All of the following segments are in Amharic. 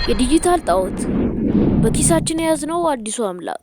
የዲጂታል ጣዖት በኪሳችን የያዝነው አዲሱ አምላክ።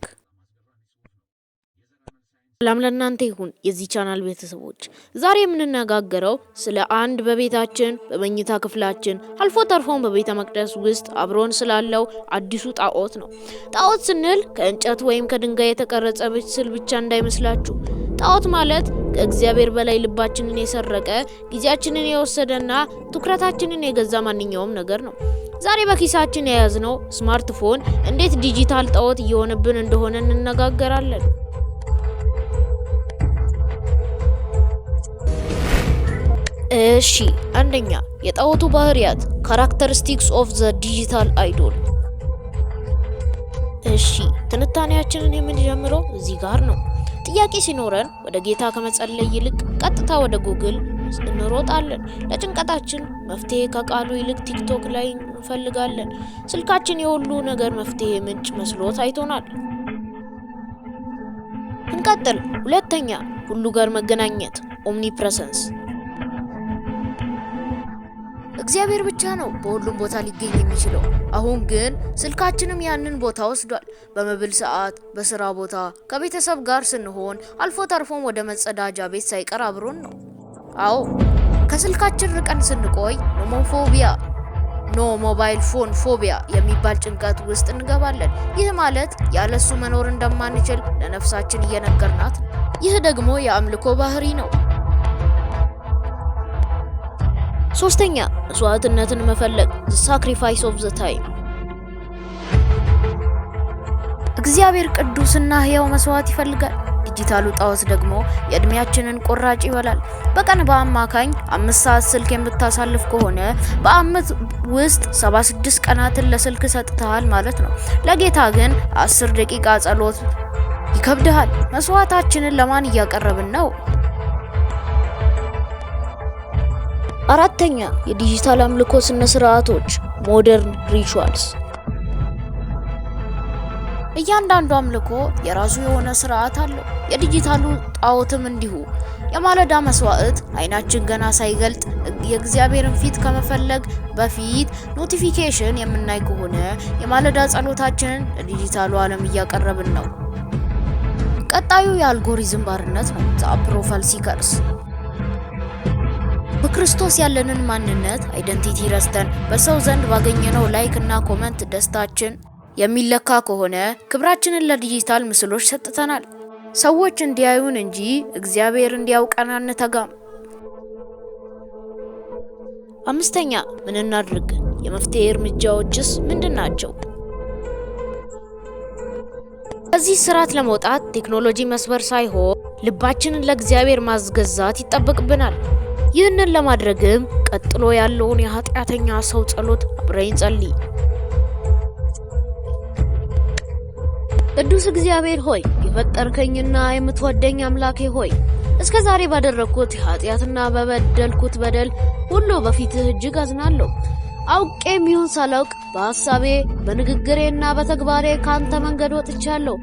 ሰላም ለእናንተ ይሁን የዚህ ቻናል ቤተሰቦች። ዛሬ የምንነጋገረው ስለ አንድ በቤታችን፣ በመኝታ ክፍላችን፣ አልፎ ተርፎም በቤተ መቅደስ ውስጥ አብሮን ስላለው አዲሱ ጣዖት ነው። ጣዖት ስንል ከእንጨት ወይም ከድንጋይ የተቀረጸ ምስል ብቻ እንዳይመስላችሁ። ጣዖት ማለት ከእግዚአብሔር በላይ ልባችንን የሰረቀ፣ ጊዜያችንን የወሰደና ትኩረታችንን የገዛ ማንኛውም ነገር ነው። ዛሬ በኪሳችን የያዝነው ስማርትፎን እንዴት ዲጂታል ጣዖት እየሆነብን እንደሆነ እንነጋገራለን። እሺ፣ አንደኛ፣ የጣዖቱ ባህሪያት፣ characteristics of the digital idol። እሺ፣ ትንታኔያችንን የምንጀምረው እዚህ ጋር ነው። ጥያቄ ሲኖረን ወደ ጌታ ከመጸለይ ይልቅ ቀጥታ ወደ ጉግል እንሮጣለን። ለጭንቀታችን መፍትሄ ከቃሉ ይልቅ ቲክቶክ ላይ እንፈልጋለን። ስልካችን የሁሉ ነገር መፍትሄ ምንጭ መስሎ ታይቶናል። እንቀጥል። ሁለተኛ፣ ሁሉ ጋር መገናኘት፣ omnipresence። እግዚአብሔር ብቻ ነው በሁሉም ቦታ ሊገኝ የሚችለው። አሁን ግን ስልካችንም ያንን ቦታ ወስዷል። በመብል ሰዓት፣ በስራ ቦታ፣ ከቤተሰብ ጋር ስንሆን፣ አልፎ ተርፎም ወደ መጸዳጃ ቤት ሳይቀር አብሮን ነው። አዎ፣ ከስልካችን ርቀን ስንቆይ nomophobia፣ no mobile phone phobia የሚባል ጭንቀት ውስጥ እንገባለን። ይህ ማለት ያለሱ መኖር እንደማንችል ለነፍሳችን እየነገርናት ነው። ይህ ደግሞ የአምልኮ ባህሪ ነው። ሶስተኛ፣ መስዋዕትነትን መፈለግ፣ sacrifice of the time። እግዚአብሔር ቅዱስና ሕያው መስዋዕት ይፈልጋል። ዲጂታሉ ጣዖት ደግሞ የእድሜያችንን ቁራጭ ይበላል። በቀን በአማካኝ 5 ሰዓት ስልክ የምታሳልፍ ከሆነ በአመት ውስጥ 76 ቀናትን ለስልክ ሰጥተሃል ማለት ነው። ለጌታ ግን 10 ደቂቃ ጸሎት ይከብድሃል። መስዋዕታችንን ለማን እያቀረብን ነው? አራተኛ፣ የዲጂታል አምልኮ ስነ ስርዓቶች፣ modern rituals። እያንዳንዱ አምልኮ የራሱ የሆነ ስርዓት አለው። የዲጂታሉ ጣዖትም እንዲሁ። የማለዳ መስዋዕት፣ አይናችን ገና ሳይገልጥ የእግዚአብሔርን ፊት ከመፈለግ በፊት notification የምናይ ከሆነ የማለዳ ጸሎታችንን ለዲጂታሉ ዓለም እያቀረብን ነው። ቀጣዩ የአልጎሪዝም ባርነት ነው፣ the approval seekers። በክርስቶስ ያለንን ማንነት፣ identity ረስተን በሰው ዘንድ ባገኘነው like እና comment ደስታችን የሚለካ ከሆነ ክብራችንን ለዲጂታል ምስሎች ሰጥተናል። ሰዎች እንዲያዩን እንጂ እግዚአብሔር እንዲያውቀን አንተጋም። አምስተኛ፣ ምን እናድርግ? የመፍትሄ እርምጃዎችስ ምንድን ናቸው? ከዚህ ስርዓት ለመውጣት ቴክኖሎጂ መስበር ሳይሆን ልባችንን ለእግዚአብሔር ማስገዛት ይጠበቅብናል። ይህንን ለማድረግም ቀጥሎ ያለውን የኃጢአተኛ ሰው ጸሎት አብረኝ ጸልይ። ቅዱስ እግዚአብሔር ሆይ፣ የፈጠርከኝና የምትወደኝ አምላኬ ሆይ፣ እስከ ዛሬ ባደረግኩት ኃጢአትና በበደልኩት በደል ሁሉ በፊትህ እጅግ አዝናለሁ። አውቄም ይሁን ሳላውቅ በሐሳቤ፣ በንግግሬና በተግባሬ ከአንተ መንገድ ወጥቻለሁ።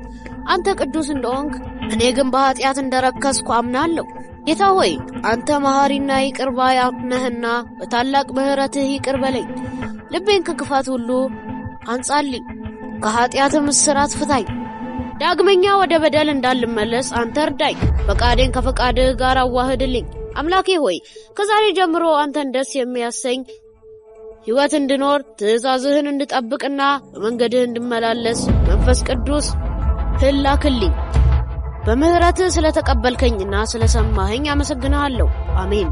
አንተ ቅዱስ እንደሆንክ እኔ ግን በኃጢአት እንደረከስኩ አምናለሁ። ጌታ ሆይ፣ አንተ መሐሪና ይቅር ባይ ነህና በታላቅ ምሕረትህ ይቅር በለኝ። ልቤን ከክፋት ሁሉ አንጻልኝ፣ ከኃጢአትም እስራት ፍታኝ። ዳግመኛ ወደ በደል እንዳልመለስ አንተ እርዳኝ። ፈቃዴን ከፈቃድህ ጋር አዋህድልኝ። አምላኬ ሆይ፣ ከዛሬ ጀምሮ አንተን ደስ የሚያሰኝ ሕይወት እንድኖር፣ ትእዛዝህን እንድጠብቅና በመንገድህ እንድመላለስ መንፈስ ቅዱስ ላክልኝ። በምሕረትህ ስለተቀበልከኝና ስለሰማኸኝ አመሰግንሃለሁ። አሜን።